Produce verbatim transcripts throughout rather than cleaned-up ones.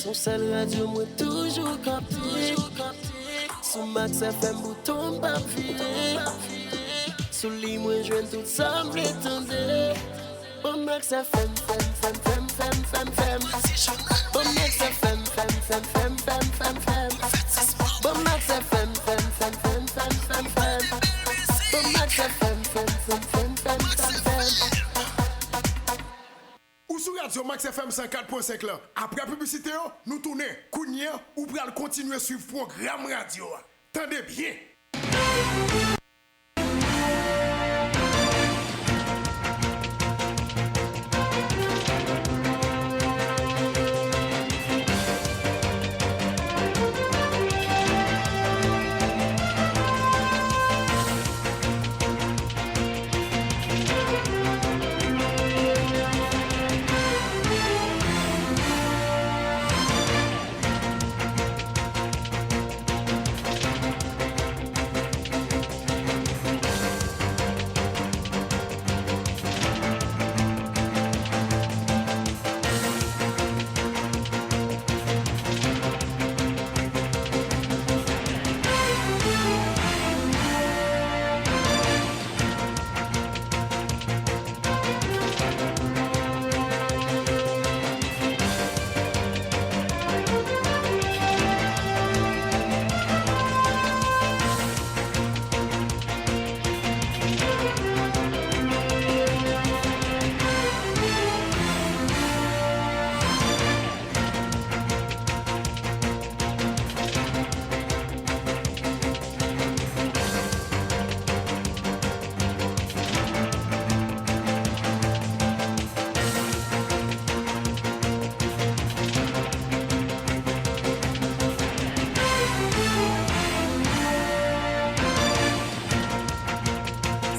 Yon sèl radyo mwen toujou kapte. Sou Max F M bouton m p ap vire. Sou li mwen jwenn tout sa m vle tande. Bon Max F M, fèm, fèm, fèm, fèm, fèm, fèm. Bon Max F M, fèm, fèm, fèm, fèm, fèm, fèm. Bon Max F M, fèm, fèm, fèm, fèm, fèm, fèm. Bon Max F M, fèm, fèm, fèm, fèm, fèm, fèm. Ou sou radyo Max F M san kat pwen senk lan. Apre piblisite yo, nou tounen. Kounye a, ou pral kontinye swiv pwogram radyo a. Tande byen!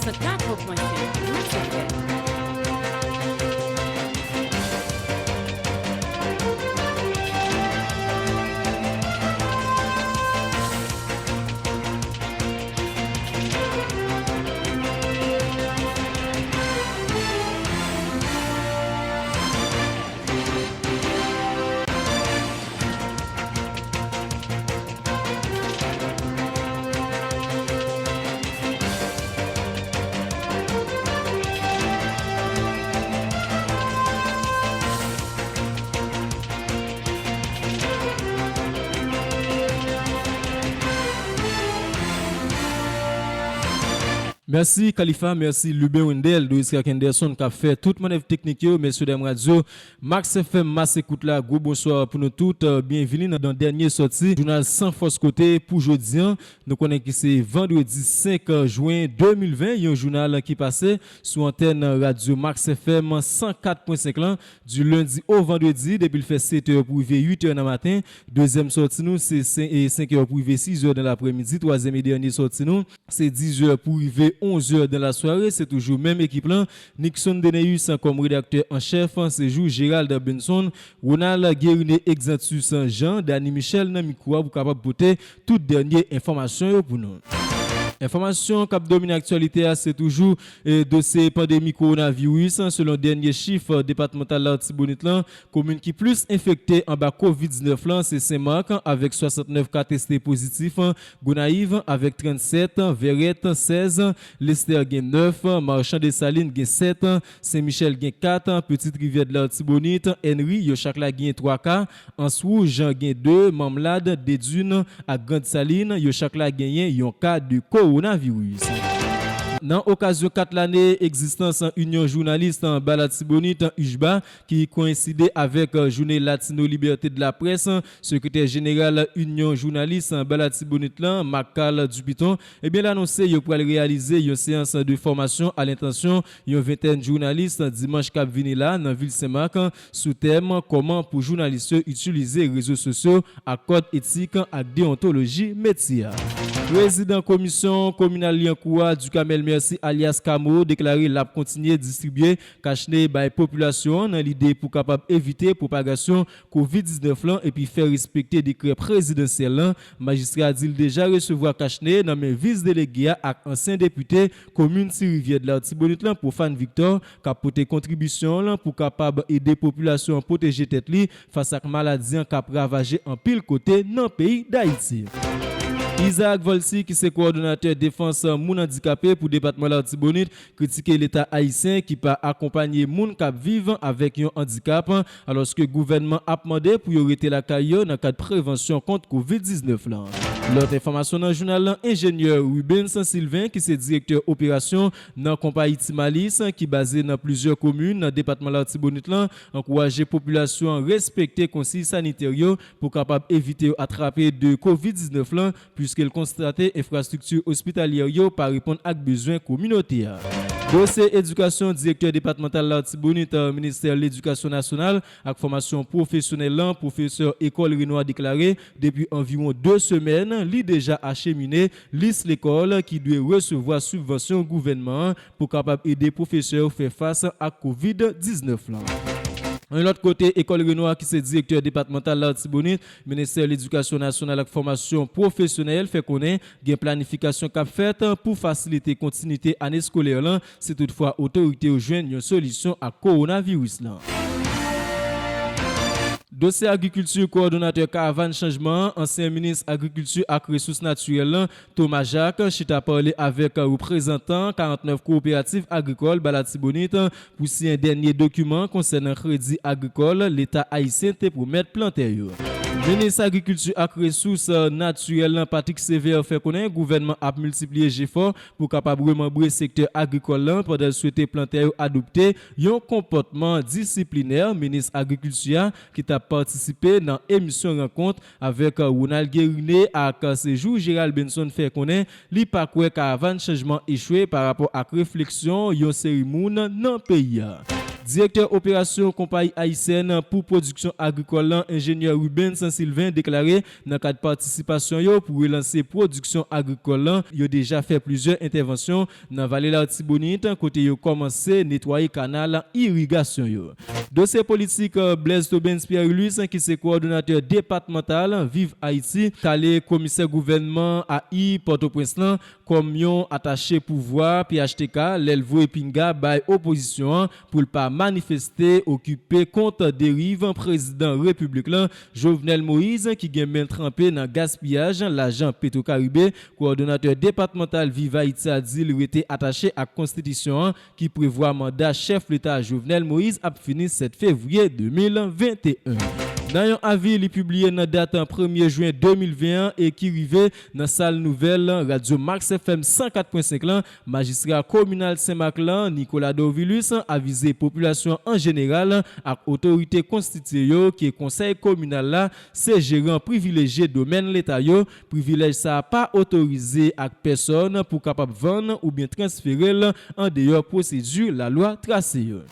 San kat pwen senk Max F M. Mèsi Khalifa, mèsi Lubin Wendell, Doris Clark Henderson k ap fè tout mannèv teknik yo, mesye dam radyo Max F M, mas ekout la, gwo bonswa pou nou tout. Euh, byenvini nan, nan dènye sòti jounal San Fòs Kote pou jodi a. Nou konnen ki se vandredi senk jen de mil ven, yon jounal ki pase sou antèn radyo Max F M san kat pwen senk lan, di lendi o vandredi, depi l fè sèt è pou rive uit è nan maten. Dezyèm sòti nou, se sen-, e senk è pou rive sis è dan laprèmidi. Twazyèm e dènye sòti nou, se diz è pou rive onz è dan lasware. Se toujou menm ekip lan. Nixon Deneus kòm redaktè an chèf, sejou Gérald Benson, Ronald Guérinet Exantus Jean, Dany Michel nan mikwo a pou kapab pote tout dènye enfòmasyon yo pou nou. Enfòmasyon k ap domine aktyalite a, se toujou, e, dosye pandemi kowonaviris. Selon dènye chif depatmantal Latibonit lan, komin ki plis enfekte anba kovid diznèf lan, se Sen Mak, avèk swasantnèf ka teste pozitif, Gonayiv avèk trannsèt, Vèrèt sèz, Lestè gen nèf, Machan Desalin gen sèt, Sen Michèl gen kat, Pitit Rivyè de Latibonit, Ènri, yo chak la gen twa ka, Ans Wouj gen de, Manmlad, Dedin ak Grand Salin, yo chak la genyen yon ka de kowonaviris. Nan okazyon kat lane egzistans Inyon Jounalis Ba Latibonit, UJBA, ki koyenside avèk, euh, Journée Latino Liberté de la Presse, sekretè jeneral Inyon Jounalis Ba Latibonit lan, Marc Carl Dupiton, ebyen, l anonse yo pral reyalize yon seyans de fòmasyon a lentansyon yon ventèn jounalis dimanch k ap vini la nan vil Senmak sou tèm "Kòman pou jounalis yo itilize rezo sosyo ak kòd etik ak deyontoloji metye a." Prezidan Komisyon Kominal Lyankou a, Ducamel Mercy alyas Kamo, deklare l ap kontinye distribye kachne bay popilasyon an nan lide pou kapab evite pwopagasyon kovid diznèf lan epi fè respekte dekrè prezidansyèl lan. Majistra a di l deja resevwa kachne nan men vis delege a ak ansyen depite komin Ti Rivyè de Latibonit lan, Profane Victor, k ap pote kontribisyon l pou kapab ede popilasyon an pwoteje tèt li fas ak maladi an k ap ravaje anpil kote nan peyi Dayiti. Isaac Volcy, ki se kowòdonatè defans moun andikape pou depatman Latibonit, kritike Leta ayisyen ki pa akonpanye moun k ap viv avèk yon andikap, alòske gouvènman ap mande pou yo rete lakay yo nan kad prevansyon kont kovid diznèf lan. Lòt enfòmasyon nan jounal lan, enjenyè Rubens Sylvain, ki se direktè operasyon nan konpayi Timalis, ki baze nan plizyè komin nan depatman Latibonit lan, ankouraje popilasyon an respekte konsiy sanitè yo pou kapab evite yo atrape de kovid diznèf lan, piske l konstate enfrastrikti ospitalyè yo pa reponn ak bezwen kominote a. Dosye edikasyon, direktè depatmantal Latibonit, ministè ledikasyon nasyonal ak fòmasyon pwofesyonèl lan, pwofesè Ekòl Renwa, deklare depi anviwon de semèn, li deja achemine lis lekòl ki dwe resevwa sibvansyon gouvènman an pou kapab ede pwofesè yo fè fas ak kovid diznèf lan. Yon lòt kote, Ekòl Renwa, ki se direktè depatmantal Latibonit, ministè ledikasyon nasyonal ak fòmasyon pwofesyonèl, fè konnen gen planifikasyon k ap fèt pou fasilite kontinite ane eskolè lan, si toutfwa otorite yo jwenn yon solisyon ak kowonaviris lan. Dosye agrikilti, kowòdonatè Karavàn Chanjman an, ansyen minis agrikilti ak resous natirèl lan, Thomas Jacques, chita pale avèk reprezantan karant nèf kowoperativ agrikòl ba Latibonit pou siyen dènye dokiman konsènan kredi agrikòl Leta ayisyen te pwomèt plantè yo. Minis agrikilti ak resous natirèl lan, Patrick Sévère, fè konnen gouvènman ap miltipliye jefò pou kapab remanbre sektè agrikòl lan pandan l swete plantè yo adopte yon konpòtman disiplinè. Minis agrikilti a, ki t ap patisipe nan emisyon Rankont avèk Ronald Guérinet ak Sejou Gérald Benson, fè konnen li pa kwè Karavàn Chanjman echwe parapò ak refleksyon yon seri moun nan peyi a. Direktè operasyon Konpayi Ayisyèn pou Pwodiksyon Agrikòl lan, enjenyè Rubens Sylvain, deklare nan kad patisipasyon yo pou relanse pwodiksyon agrikòl lan, yo deja fè plizyè entèvansyon nan Vale Latibonit, kote yo kòmanse netwaye kanal irigasyon yo. Dosye politik, Blaise Tobens Pierre-Louis, ki se kowòdonatè depatmantal Viv Ayiti, kale komisè gouvènman A I Pòtoprens lan kòm yon atache pouvwa P H T K, lè l voye pinga bay opozisyon an pou l pa manifeste, okipe kont deriv prezidan repiblik lan, Jovenel Moïse, ki gen men tranpe nan gaspiyaj lajan Petwokaribe. Kowòdonatè depatmantal Viv Ayiti a di l rete atache ak konstitisyon an, ki prevwa manda chèf Leta Jovenel Moïse ap fini sèt fevriye de mil venteyen. Nan yon avi li pibliye nan dat premye jen de mil ven an e ki rive nan sal nouvèl Radyo Max F M san kat pwen senk lan, majistra kominal Senmak lan, Nicolas Dorvilus, avize popilasyon an jeneral ak otorite konstitye yo ke konsèy kominal la se jeran privilejye domèn Leta yo. Privilèj sa a pa otorize ak pèsòn pou kapab vann oubyen transfere l andeyò pwosedi lalwa trase yo.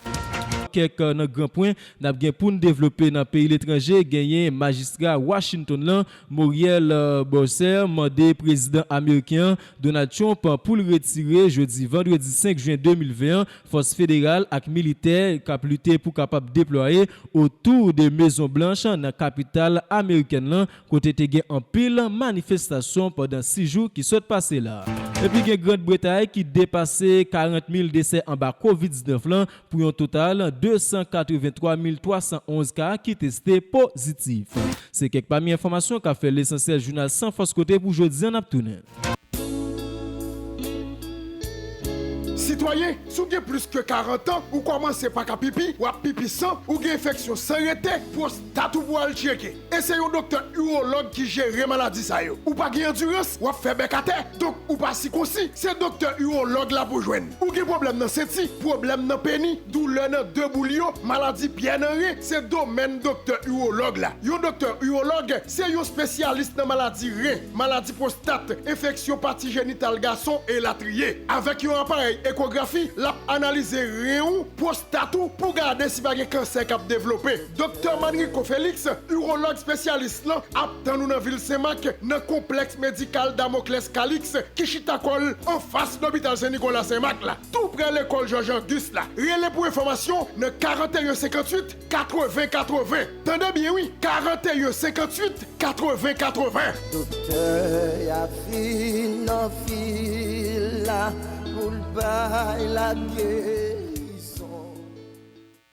Kèk nan gran pwen n ap gen pou n devlope nan peyi letranje, genyen majistra Washington lan, Moriel, euh, Bowser, mande prezidan ameriken an, Donald Trump, pou l retire, jodi vandredi senk jen de mil ven an, fòs federal ak militè k ap lite pou kapab deplwaye otou de Mezon Blanch nan kapital amerikèn lan, kote te gen anpil manifestasyon pandan sis jou ki sot pase la. Epi gen Grand Bretay ki depase karant mil desè anba kovid diznèf lan, pou yon total de san katrevenntwa mil twa san onz ka ki teste pozitif. Se kèk pami enfòmasyon k ap fè Lesansyèl Jounal San Fòs Kote pou jodi a. N ap tounen. Sitwayen, si w gen plis ke karant an, ou kòmanse pa ka pipi, w ap pipi san, ou gen enfeksyon san rete, pwostat ou pou al tcheke. E se yon doktè iwològ ki jere maladi sa yo. Ou pa gen andirans, w ap fè bèk atè, donk ou pa sikonsi, se doktè iwològ la pou jwenn. Ou gen pwoblèm nan senti, pwoblèm nan peni, doulè nan de boul yo, maladi pyè nan ren, se domèn doktè iwològ la. Yon doktè iwològ se yon espesyalis nan maladi ren, maladi pwostat, enfeksyon pati jenital gason, elatriye. Avèk yon aparèy ekograf Fi, l ap analize ren w, pwostat ou, pou gade si pa gen kansè k ap devlope. Doktè Manrico Félix, iwològ espesyalis lan, ap tann ou nan vil Senmak, nan konplèks medikal Damoclès Calix, ki chita kò l anfas lopital Sen Nikola Senmak la, tou prè lekòl Jòj Ogis la. Rele pou enfòmasyon nan karanteyen senkanntuit katreven katreven. Tande byen wi, karanteyen senkanntuit katreven katreven. Doktè a vin nan vil la pou l bay la gerizon.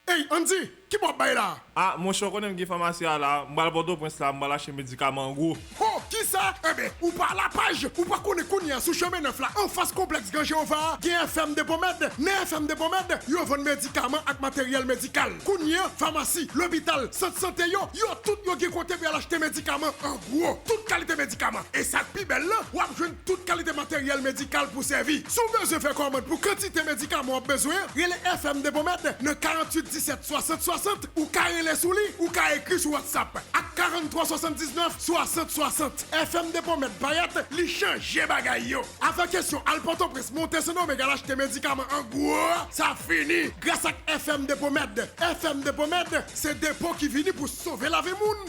Ey, Andy, ki bò w ap bay la? Ah, monchè, w konnen m gen famasi a la. M pral Pòtoprens la, m pral achte medikaman an gwo. Ho, kisa? Enben, ou pa la paj, ou pa konnen kounye a sou Chemen Nèf la, anfas konplèks Gran Jewova a, gen F M Depo Med. Nan F M Depo Med, yo vann medikaman ak materyèl medikal. Kounye a, famasi, lopital, sant sante yo, yo tout yo gen kote pou y al achte medikaman an gwo. Tout kalite medikaman. E sa k pi bèl lan, w ap jwenn tout kalite materyèl medikal pou sèvi. Si w bezwen fè kòmand pou kantite medikaman w ap bezwen an, rele F M Depo Med nan karanntuit disèt swasant swasant. Ou ka rele sou li, ou ka ekri sou WhatsApp ak karanntrwa swasanndiznèf swasant swasant. F M Depo Med Payèt, li chanje bagay yo. Afè kesyon al Pòtoprens, monte Sendomeng al achte medikaman an gwo, sa fini. Gras ak F M Depo Med. F M Depo Med, se depo ki vini pou sove lavi moun.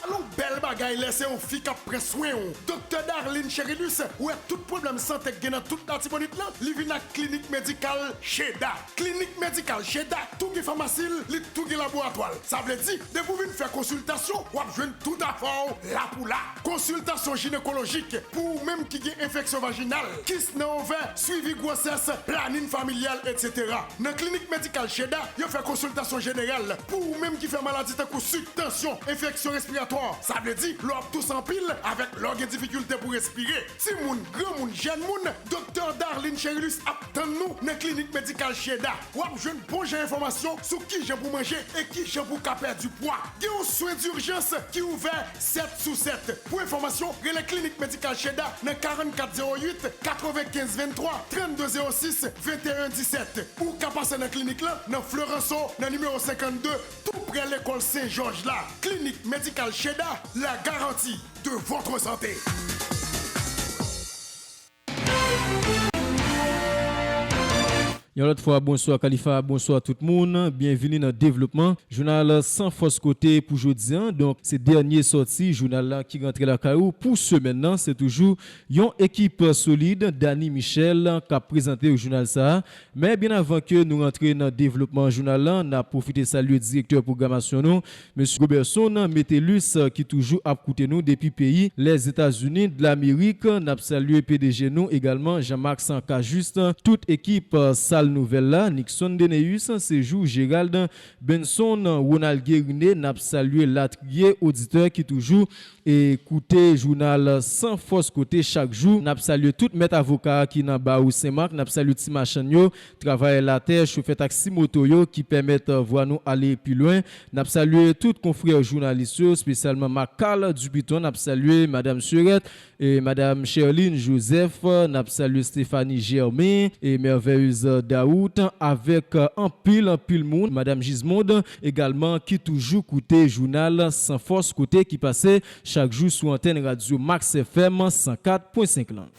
Alon bèl bagay lè se yon fi k ap pran swen w. Doktè Darline Cherilus wè tout pwoblèm sante k gen nan tout Latibonit lan, li vin ak klinik medikal Cheda. Klinik medikal Cheda tou gen famasi l, li tou gen laboratwa l. Sa vle di, depi w vin fè konsiltasyon, w ap jwenn tout afè w la pou la. Konsiltasyon jinekolojik pou ou menm ki gen enfeksyon vajinal, kis nan ovè, swivi gwosès, planin familyal, etsetera. Nan klinik medikal Cheda, yo fè konsiltasyon jeneral pou ou menm ki fè maladi tankou sik, tansyon, enfeksyon respiratwa. Sa vle di, lè w ap touse anpil, avèk lè w gen difikilte pou respire. Timoun, granmoun, jèn moun, Doktè Darline Cherilus ap tann nou nan klinik medikal Cheda. W ap jwenn bon jan enfòmasyon sou kijan pou manje e kijan pou ka pèdi pwa. Gen yon swen dijans ki ouvè sèt sou sèt. Pou enfòmasyon, rele klinik medikal Cheda nan karannkat zewo uit, katrevenkenz venntwa, trannde zewo sis, venteyen disèt. Ou ka pase nan klinik lan nan Florenso, nan nimewo senkannde, tou prè lekòl Sen Jòj la. Clinique Médicale Cheda, la garantie de votre santé. Yon lòt fwa, bonswa Khalifa, bonswa tout moun. Byenvini nan devlopman jounal San Fòs Kote pou jodi a. Donk, se dènye sòti jounal la ki rantre lakay ou pou semèn nan. Se toujou yon ekip solid, Dany Michel, k ap prezante w jounal sa a. Men byen avan ke nou rantre nan devlopman jounal lan, n ap pwofite salye direktè pwogramasyon nou, Mesye Roberson Metellus, ki toujou ap koute nou depi peyi Lèzetazini d Lamerik. N ap salye P D G nou egalman, Jean Max Cajuste, tout ekip Sal Nouvèl la, Nixon Deneus, Sejou Gérald, Benson, Ronald Guériné. N ap salye latriye oditè ki toujou e koute jounal San Fòs Kote chak jou. N ap salye tout mèt avoka ki nan bawo Senmak. N ap salye ti machann yo, travayè latè, chofè taksi moto yo ki pèmèt, euh, vwa nou ale pi lwen. N ap salye tout konfrè jounalis yo, espesyalman Mac Carl Dupiton. N ap salye Madam Sherette e Madam Sherline Joseph. N ap salye Stéphanie Germain e Merveilleuse Daout, avèk, euh, anpil, anpil moun. Madam Gismonde egalman, ki toujou koute jounal San Fòs Kote ki pase chak jou sou antèn radyo Max F M san kat pwen senk lan.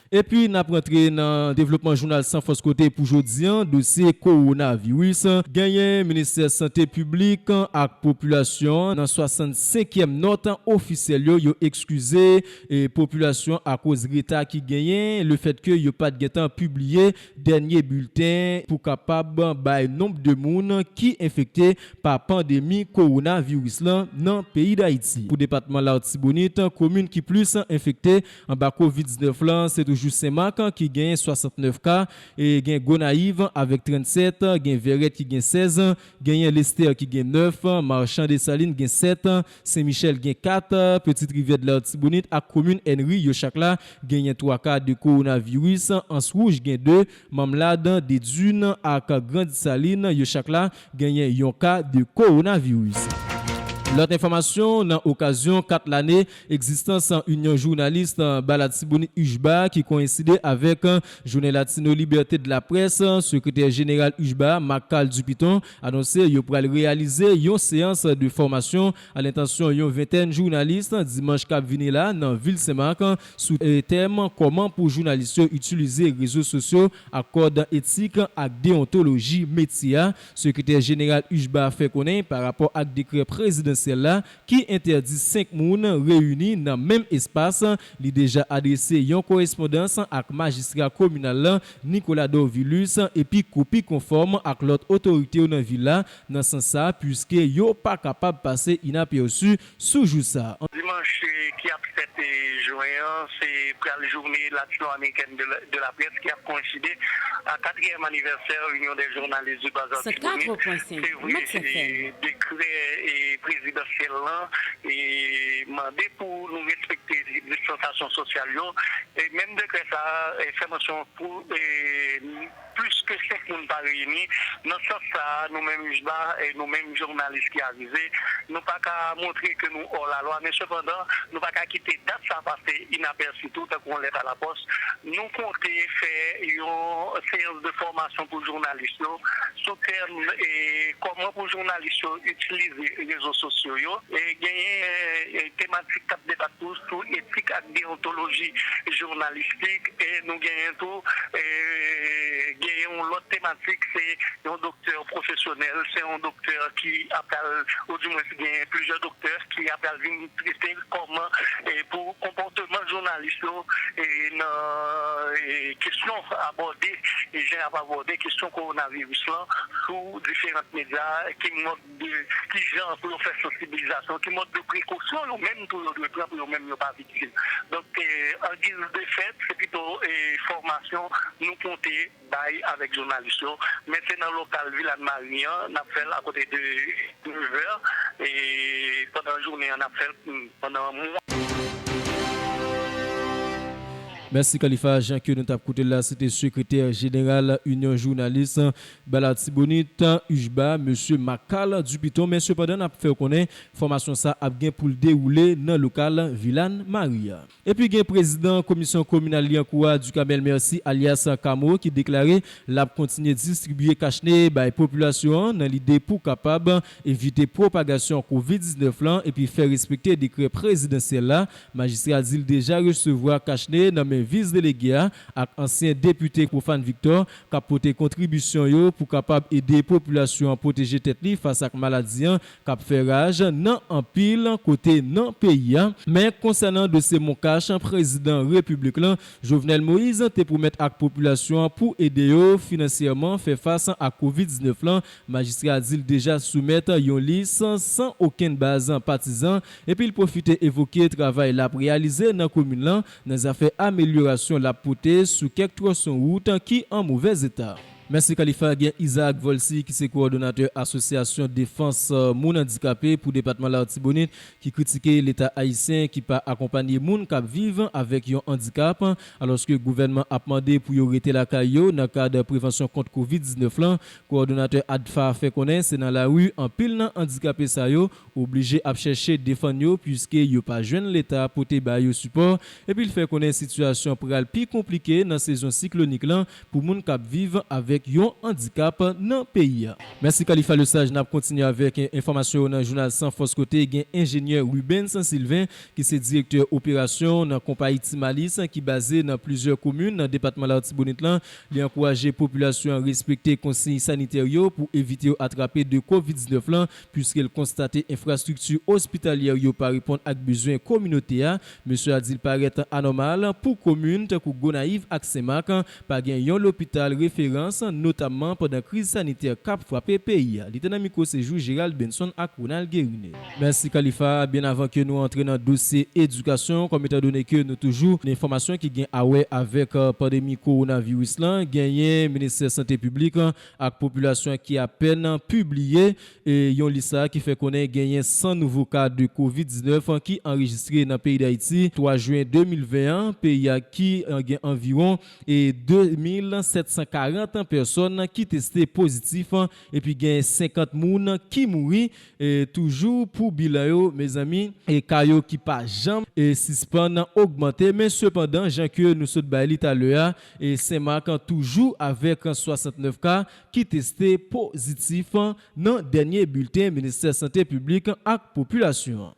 Epi n ap rantre nan devlopman jounal San Fòs Kote pou jodi a, dosye kowonaviris. Genyen ministè sante piblik ak popilasyon an nan swasannsenkyèm nòt ofisyèl yo, yo ekskize e popilasyon akoz reta ki genyen, lefètke yo pa t gentan pibliye dènye bilten pou kapab bay nonb de moun ki enfekte pa pandemi kowonaviris lan nan peyi Dayiti. Pou depatman Latibonit, komin ki plis enfekte anba kovid diznèf lan, se toujou Senmak ki genyen swasantnèf ka, e gen Gonayiv avèk trannsèt, gen Vèrèt ki gen sèz, genyen Lestè ki gen nèf, Machan Desalin gen sèt, Sen Michèl gen kat, Pitit Rivyè de Latibonit ak komin Ènri, yo chak la genyen twa ka de kowonaviris, Ans Wouj gen de, Manmlad, Dedin ak Gran Desalin, yo chak la genyen yon ka de kowonaviris. Lòt enfòmasyon, nan okazyon kat lane egzistans Inyon Jounalis Ba Latibonit, UJBA, ki koyenside avèk Jounen Latino Liberté de la Presse, sekretè jeneral UJBA, Marc Carl Dupiton, anonse yo pral reyalize yon seyans de fòmasyon a lentansyon yon ventèn jounalis dimanch k ap vini la nan vil Senmak sou tèm kòman pou jounalis yo itilize rezo sosyo ak kòd etik ak deyontoloji metye a. Sekretè jeneral UJBA fè konnen, pa rapò ak dekrè prezidansyèl la ki entèdi senk moun reyini nan menm espas, li deja adrese yon korespondans ak majistra kominal la, Nicolas Dorvilus, epi kopi konfòm ak lòt otorite yo nan vil la nan sans sa, piske yo pa kapab pase inapèsi sou jou sa. Dimanch, eh, ki ap sèt jen an, se pral jounen latino amerikèn de la, de la près ki ap koyenside a katriyèm anivèsè Inyon dè Jounalis di Ba Latibonit. Se vre, eh, dekrè, eh, prezidansyèl lan, eh, mande pou nou respekte distansasyon sosyal yo. E menm dekrè sa a, eh, fè mansyon pou, eh, plis ke senk moun pa reyini. Nan sans sa a, nou menm UJBA, eh, nou menm jounalis ki avize, nou pa ka montre ke nou hors la loi, men sepandan, nou pa ka kite dat sa a pase inapèsi tou, tankou yon lèt alapòs. Nou konte fè yon seyans de fòmasyon pou jounalis yo sou tèm, eh, kòman pou jounalis yo itilize rezo sosyo yo. E genyen, eh, tematik k ap debat tou sou etik ak deyontoloji jounalistik. E nou genyen tou, eh, genyen yon lòt tematik, se yon doktè pwofesyonèl, se yon doktè ki ap pral, oudimwens genyen plizyè doktè ki ap pral vin trete kòman, eh, pou konpòteman jounalis yo, eh, nan, eh, kesyon abòde, eh, jan y ap abòde kesyon kowonaviris lan sou diferan medya, ki mòd de, ki jan pou yo fè sansibilizasyon, ki mòd de prekosyon yo menm tou yo dwe pran pou yo menm yo pa viktim. Donk, eh, an giz de fèt, se pito, eh, fòmasyon nou konte bay avèk jounalis yo. Men se nan lokal Vilàn Mari an, n ap fè l akote de nevè, e pandan jounen an, n ap fè l, mm, pandan yon mwa. Mèsi Khalifa. Jan ke nou t ap koute l la, se te sekretè jeneral Inyon Jounalis Ba Latibonit, UJBA, mesye Marc Carl Dupiton. Men sepandan, n ap fè w konnen fòmasyon sa ap gen pou l dewoule nan lokal Vilàn Mari a. Epi gen prezidan komisyon kominal Lyankou a, Ducamel Mercy, alyas Kamo, ki deklare l ap kontinye distribiye kachne bay popilasyon an nan lide pou kapab evite pwopagasyon kovid diznèf lan epi fè respekte dekrè prezidansyèl la. Majistra di l deja resevwa kachne nan men vis delege a ak ansyen depite Profane Victor k ap pote kontribisyon yo pou kapab ede popilasyon an pwoteje tèt li fas ak maladi an k ap fè raj nan anpil kote nan peyi a. Men konsènan dosye Moncash, prezidan repiblik lan, Jovenel Moïse, te pwomèt ak popilasyon an pou ede yo finansyèman fè fas ak kovid diznèf lan. Majistra a di l deja soumèt yon lis san okenn baz patizan, epi l pwofite evoke travay l ap reyalize nan komin lan nan zafè amelyorasyon l ap pote sou kèk twòson wout ki an movèz eta. Mèsi Khalifa. Gen Isaac Volcy, ki se kowòdonatè Asosyasyon Defans, eh, Moun Andikape pou depatman Latibonit, ki kritike Leta ayisyen ki pa akonpanye moun k ap viv avèk yon andikap, alòske gouvènman ap mande pou yo rete lakay yo nan kad prevansyon kont kovid diznèf lan. Kowòdonatè ADFA fè konnen se nan lari anpil nan andikape sa yo oblije ap chèche defann yo, piske yo pa jwenn Leta pote ba yo sipò, epi l fè konnen sitiyasyon pral pi konplike nan sezon siklonik lan pou moun k ap viv avèk yon andikap nan peyi a. Mèsi Khalifa Lesage. N ap kontinye avèk enfòmasyon yo nan jounal San Fòs, kote gen enjenyè Rubens Sylvain, ki se direktè operasyon nan konpayi Timalis, ki baze nan plizyè komin nan depatman Latibonit lan. Li ankouraje popilasyon an respekte konsiy sanitè yo pou evite yo atrape de kovid diznèf lan, piske l konstate enfrastrikti ospitalyè yo pa reponn ak bezwen kominote a. Mesye a di l parèt anòmal pou komin tankou Gonayiv ak Senmak pa gen yon lopital referans, notamman pandan kriz sanitè k ap frape peyi a. Li te nan mikwo sejou Gérald Benson ak Ronald Guérinel. Mèsi Khalifa. Byen avan ke nou antre nan dosye edikasyon, kòm etandone ke nou toujou nan enfòmasyon ki gen a wè avèk, eh, pandemi kowonaviris lan, genyen Ministè Sante Piblik, eh, ak popilasyon ki apèn pibliye, eh, yon lis la ki fè konnen genyen san nouvo ka de kovid diznèf ki anrejistre nan peyi Dayiti. Twa jen de mil ven an, peyi a ki, eh, gen anviwon, eh, de mil sèt san karant pèsòn ki teste pozitif, epi gen senkant moun ki mouri. E toujou pou bilan yo, mezanmi, e ka yo ki pa janm e sispann ogmante. Men sepandan, jan ke nou sot bay li talè a, e Senmak toujou avèk swasantnèf ka ki teste pozitif nan dènye bilten Ministè Sante Piblik ak Popilasyon an.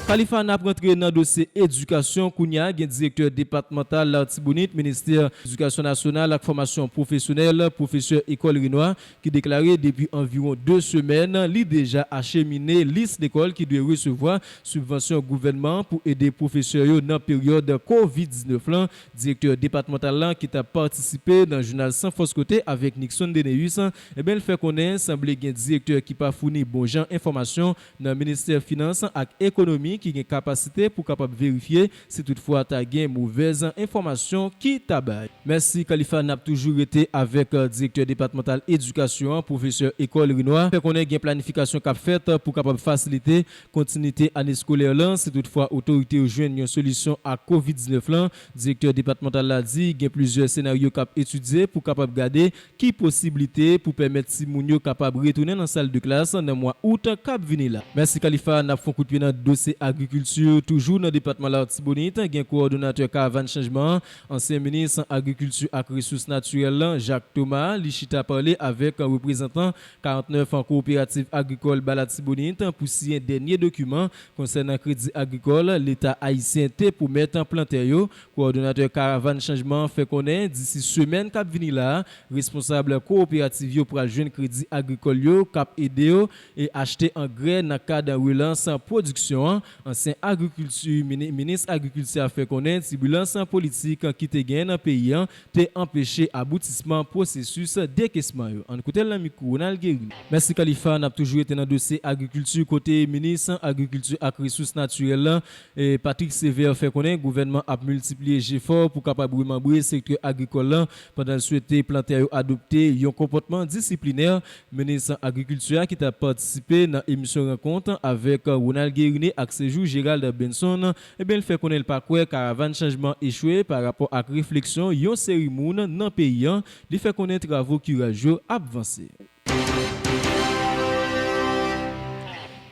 Khalifa, n ap rantre nan dosye edikasyon kounye a. Gen direktè depatmantal Latibonit, Ministè Edikasyon Nasyonal ak Fòmasyon Pwofesyonèl, pwofesè Ekòl Renwa, ki deklare depi anviwon de semèn, li deja achemine lis lekòl ki dwe resevwa sibvansyon gouvènman an pou ede pwofesè yo nan peryòd kovid diznèf lan. Direktè depatmantal lan ki t ap patisipe nan jounal San Fòs Kote avèk Nixon Deneus, ebyen, l fè konnen sanble gen direktè ki pa founi bon jan enfòmasyon nan Ministè Finans ak Ekonomi ki gen kapasite pou kapab verifye si toutfwa ta gen movèz enfòmasyon ki ta bay. Mèsi, Khalifa. N ap toujou rete avèk, eh, direktè depatmantal edikasyon an, pwofesè Ekòl Renwa. Fè konnen gen planifikasyon k ap fèt pou kapab fasilite kontinite ane eskolè lan, si toutfwa otorite yo jwenn yon solisyon ak kovid diznèf lan. Direktè depatmantal la di gen plizyè senaryo k ap etidye pou kapab gade ki posiblite pou pèmèt timoun yo kapab retounen nan sal de klas nan mwa out k ap vini la. Mèsi, Khalifa. N ap fè yon kout pye nan dosye agrikilti, toujou nan depatman Latibonit. Gen kowòdonatè Karavàn Chanjman an, ansyen minis agrikilti ak resous natirèl lan, Jacques Thomas, li chita pale avèk reprezantan karantnèf kowoperativ agrikòl ba Latibonit pou siyen dènye dokiman konsènan kredi agrikòl Leta ayisyen te pwomèt plantè yo. Kowòdonatè Karavàn Chanjman an fè konnen, disi semèn k ap vini la a, responsab kowoperativ yo pral jwenn kredi agrikòl yo k ap ede yo e achte angrè nan kad relans pwodiksyon an. Ansyen agrikilti, mini-, minis agrikilti a fè konnen tibilans politik ki te genyen nan peyi an te anpeche aboutisman pwosesis dekesman yo. Ann koute l nan mikwo Ronald Guérin. Mèsi, Khalifa. N ap toujou rete nan dosye agrikilti, kote minis agrikilti ak resous natirèl lan, e, Patrick Sévère, fè konnen gouvènman ap miltipliye jefò pou kapab remanbre sektè agrikòl lan, pandan l swete plantè yo adopte yon konpòtman disiplinè. Minis agrikilti a, ki t ap patisipe nan emisyon Rankont avèk Ronald Guérinet ak Séjour Gérald Benson, ebyen, l fè konnen l pa kwè Karavàn Chanjman echwe pa rapò ak refleksyon yon seri moun nan peyi an. Li fè konnen travo kiraj yo ap vanse.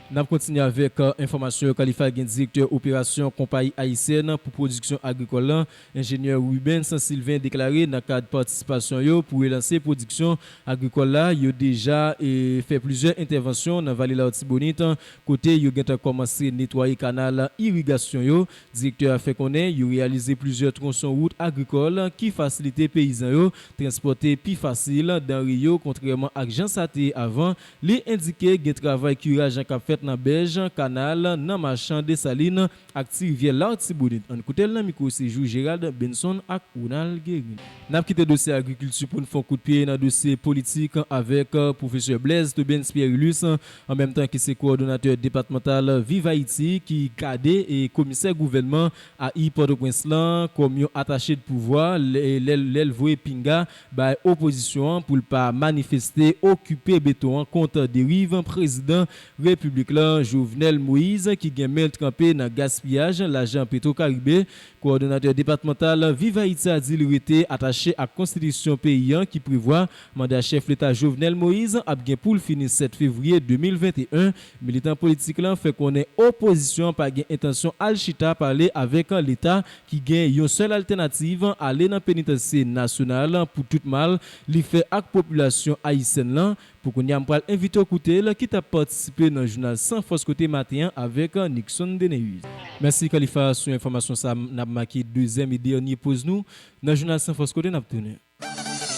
N ap kontinye avèk, eh, enfòmasyon yo. Khalifa, gen direktè operasyon konpayi ayisyèn pou pwodiksyon agrikòl lan, enjenyè Rubens Sylvain, deklare nan kad patisipasyon yo pou relanse pwodiksyon agrikòl la, yo deja, e, fè plizyè entèvansyon nan Vale Latibonit, kote yo gentan kòmanse netwaye kanal irigasyon yo. Direktè a fè konnen yo reyalize plizyè twonson wout agrikòl ki fasilite peyizan yo transpòte pi fasil danre yo, kontrèman ak jan sa te ye avan. Li endike gen travay kiraj k ap fèt nan bèj kanal, nan Machan, Desalin ak Ti Rivyè Latibonit. Ann koute l nan mikwo Séjour Gérald Benson ak Ronald Guérin. N ap kite dosye agrikilti pou n fè yon kout pye nan dosye politik avèk, eh, pwofesè Blaise Tobens Pierrilus, an menm tan ki se kowòdonatè depatmantal Viv Ayiti, ki gade e komisè gouvènman A I Pòtoprens lan kòm yon atache de pouvwa, lè, lè, lè l voye pinga bay opozisyon an pou l pa manifeste, okipe beton an kont deriv prezidan repiblik lan, Jovenel Moïse, ki gen men l tranpe nan gaspiyaj lajan Petro Caribe. Kowòdonatè depatmantal Viv Ayiti a di l rete atache ak konstitisyon peyi an ki prevwa manda chèf leta Jovenel Moïse ap gen pou l fini sèt fevriye de mil venteyen. Militan politik lan fè konnen opozisyon an pa gen entansyon al chita pale avèk leta ki gen yon sèl altènativ, ale nan penitansye nasyonal pou tout mal li fè ak popilasyon ayisyèn lan. Pou kounye a, m pral envite w koute l, ki t ap patisipe nan jounal San Fòs Kote maten an avèk Nixon Deneus. Mèsi, Khalifa. Sou enfòmasyon sa a, n ap make dezyèm e dènye poz nou. Nan jounal San Fòs Kote, n ap tounen.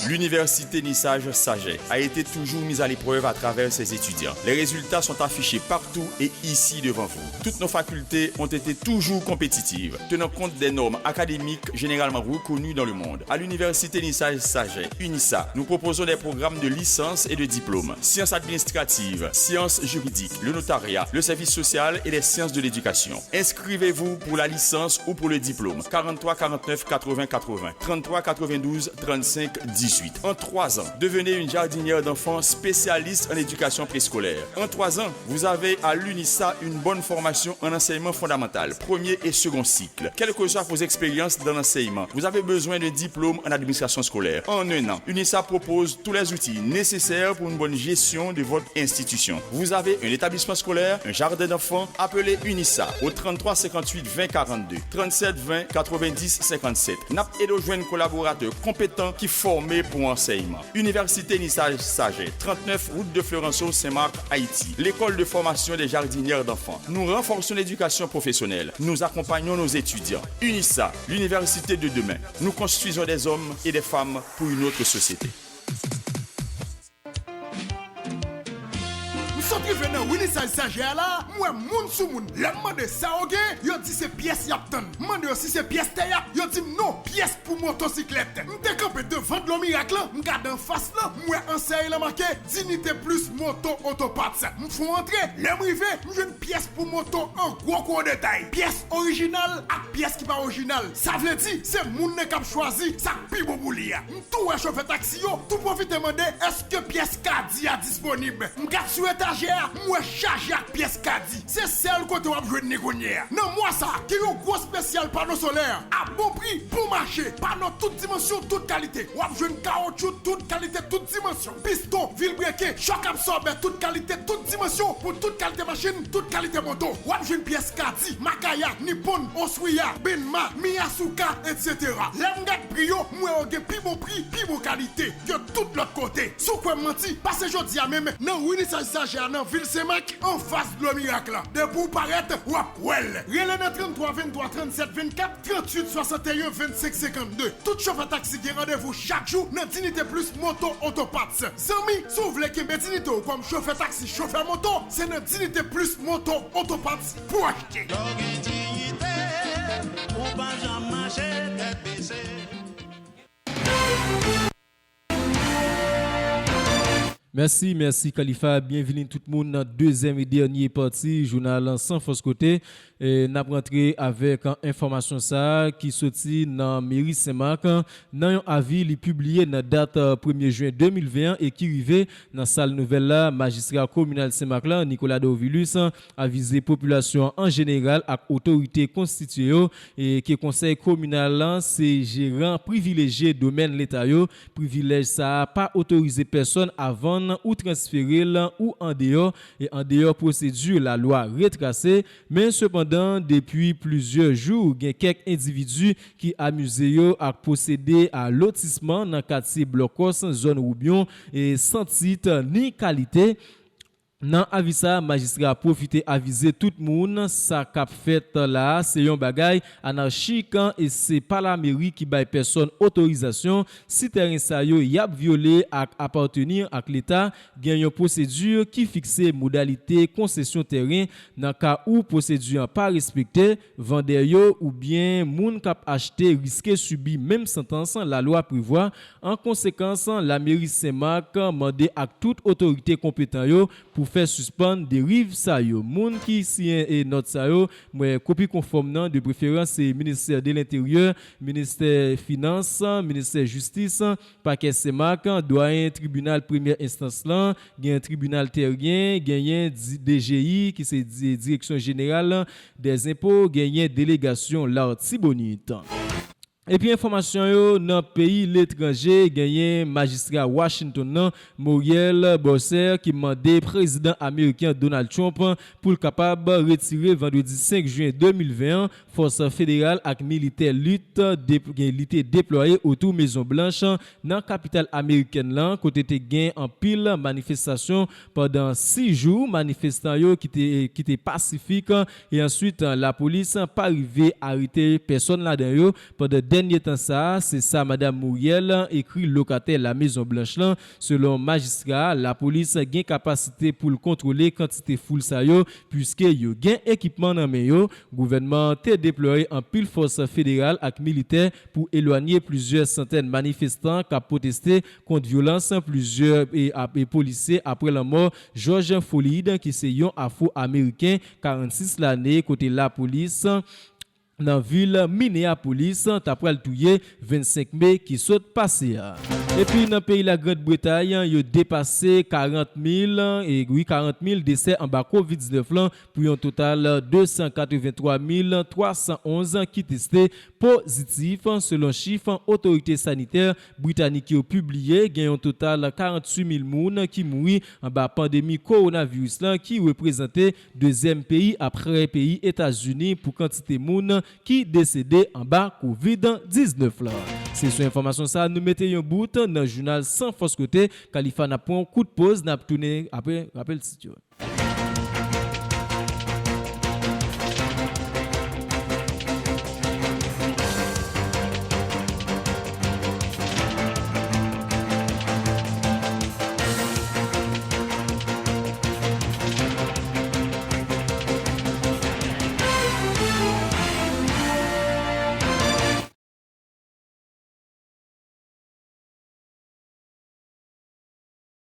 L'université Nissage Sagesse a été toujours mise à l'épreuve à travers ses étudiants. Les résultats sont affichés partout et ici devant vous. Toutes nos facultés ont été toujours compétitives, tenant compte des normes académiques généralement reconnues dans le monde. À l'université Nissage Sagesse, UNISA, nous proposons des programmes de licence et de diplôme, sciences administratives, sciences juridiques, le notariat, le service social et les sciences de l'éducation. Inscrivez-vous pour la licence ou pour le diplôme. Quarante-trois quarante-neuf quatre-vingts quatre-vingts, trente-trois quatre-vingt-douze trente-cinq dix. Ensuite, en trois ans, devenez une jardinière d'enfants spécialiste en éducation préscolaire. En trois ans, vous avez à l'UNISA une bonne formation en enseignement fondamental, premier et second cycle. Quelles que soient vos expériences dans l'enseignement, vous avez besoin d'un diplôme en administration scolaire. En un an, UNISA propose tous les outils nécessaires pour une bonne gestion de votre institution. Vous avez un établissement scolaire, un jardin d'enfants, appelez UNISA au trente-trois cinquante-huit vingt quarante-deux, trente-sept vingt quatre-vingt-dix cinquante-sept. N ap ede w jwenn kolaboratè konpetan ki fòme pou ansèyman. Université UNISA Sagesse, trente-neuf route de Florenceau, Saint-Marc, Haïti. L'école de formation des jardinières d'enfants. Nous renforçons l'éducation professionnelle. Nous accompagnons nos étudiants. UNISA, l'université de demain. Nous construisons des hommes et des femmes pour une autre société. M sot rive nan Winnie Size Sagesse a la, m wè moun sou moun. Lè m mande sa yo gen, yo di se pyès y ap tann. M mande yo si se pyès tè y ap, yo di m non, pyès pou motosiklèt. M te kanpe devan Dlo Mirak lan, m gade anfas lan, m wè ansèy lan make Dignité Plus Moto Auto Parts. M fon antre, lè m rive, m jwenn pyès pou moto an gwo gwo detay. Pyès orijinal ak pyès ki pa orijinal. Sa vle di, se moun nan k ap chwazi sa k pi bon pou li a. M tou wè chofè taksi yo tou pwofite mande èske pyès kadi a disponib. M gad sou etajè a, m wè chaje ak pyès kadi. Se sèl kote w ap jwenn li kounye a. Nan mwa sa a, gen yon gwo espesyal pano solè a bon pri, bon mache. Pano tout dimansyon, tout kalite. W ap jwenn kawotchou tout kalite, tout dimansyon. Piston, vilbreke, chòk absòbè tout kalite, tout dimansyon, pou tout kalite machin, tout kalite moto. W ap jwenn pyès kadi, Makaya, Nippon, Oswiya, Benma, Miyasuka, etsetera. Lè m gad pri yo, m wè yo gen pi bon pri, pi bon kalite ke tout lòt kote. Si w kwè m manti, pase jodi a menm nan Winnie Size Sagesse a nan vil Senmak, anfas Dlo Mirak lan. Depi w parèt, w ap wè l. Rele nan trannntwa venntwa trannsèt vennkat, tranntuit swasanteyen vennsenk senkannde. Tout chofè taksi gen randevou chak jou nan Dignité Plus Moto Auto Parts. Zanmi, si w vle kenbe diyite w kòm chofè taksi, chofè moto, se nan Dignité Plus Moto Auto Parts pou w achte. Lè w gen diyite, ou pa janm mache tèt bese. Mèsi, mèsi Khalifa. Byenvini tout moun nan dezyèm e dènye pati jounal San Fòs Kote. E n ap rantre avèk enfòmasyon sa a ki soti nan meri Senmak. Nan yon avi li pibliye nan dat, eh, premye jen de mil ven an e ki rive nan sal nouvèl la, majistra kominal Senmak la, Nicolas Dorvilus, avize popilasyon an an jeneral ak otorite konstitye yo e ke konsèy kominal lan se jeran privilejye domèn leta yo. Privilèj sa a pa otorize pèsonn a vann ou transfere l ou andeyò, e andeyò pwosedi lalwa retrase. Men sepandan, depi plizyè jou, gen kèk endividi ki amize yo ak pwosede a lotisman nan katye Blòkòs, zòn Woubyon, e san tit ni kalite. Nan avi sa a, majistra a pwofite avize tout moun, sa k ap fèt la a, se yon bagay anachik e se pa lameri ki bay pèsonn otorizasyon. Si tèren sa yo y ap vyole ak apateni ak Leta, gen yon pwosedi ki fikse modalite konsesyon tèren. Nan ka ou pwosedi an pa respekte, vandè yo oubyen moun k ap achte riske sibi menm santans lalwa prevwa. An konsekans, lameri Senmak mande ak tout otorite konpetan yo pou fè sispann deriv sa yo. Moun ki siyen e nòt sa yo, mwen kopi konfòm nan, de preferans, se Ministè de Lenteryè, Ministè Finans, Ministè Jistis, Pakè Senmak, dwayen tribinal premyè enstans lan, gen tribinal tèryen, genyen di-, D G I, ki se di-, Direksyon Jeneral dèzenpo, genyen delegasyon Latibonit. Epi enfòmasyon yo nan peyi letranje, genyen majistra Washington nan, Moriel Bowser, ki mande prezidan ameriken Donald Trump pou l kapab retire vandredi senk jen de mil ven an fòs federal ak militè lit dep-, li te deplwaye otou Mezon Blanch nan kapital amerikèn lan, kote te gen anpil manifestasyon pandan sis jou. Manifestan yo ki te, ki te pasifik, e answit, lapolis pa rive arete pèsonn ladan yo. Pandan dènye tan sa a, se sa Madam Moriel ekri lokatè La Mezon Blanch lan. Selon majistra a, lapolis gen kapasite pou l kontwole kantite foul sa yo, piske yo gen ekipman nan men yo. Gouvènman an te deplwaye anpil fòs federal ak militè pou elwanye plizyè santèn manifestan k ap pwoteste kont vyolans plizyè e ap-, e polisye apre lanmò George Floyd, ki se yon Afwo-Ameriken karannsis lane, kote lapolis nan vil Minneapolis ta pral touye vennsenk me ki sot pase a. Epi nan peyi Lagrand Bretay, yo depase karant mil, e wi, karant mil desè anba kovid diznèf lan pou yon total de san katrevenntwa mil twa san onz ki teste pozitif. Selon chif otorite sanitè britanik yo pibliye, gen yon total karanntuit mil moun ki mouri anba pandemi kowonaviris lan, ki reprezante dezyèm peyi apre peyi Etazini pou kantite moun ki desede anba kovid diznèf lan. Se sou enfòmasyon sa a nou mete yon bout nan jounal San Fòs Kote. Kalifa, n ap pran yon kout poz, n ap tounen apre rapèl tit yo.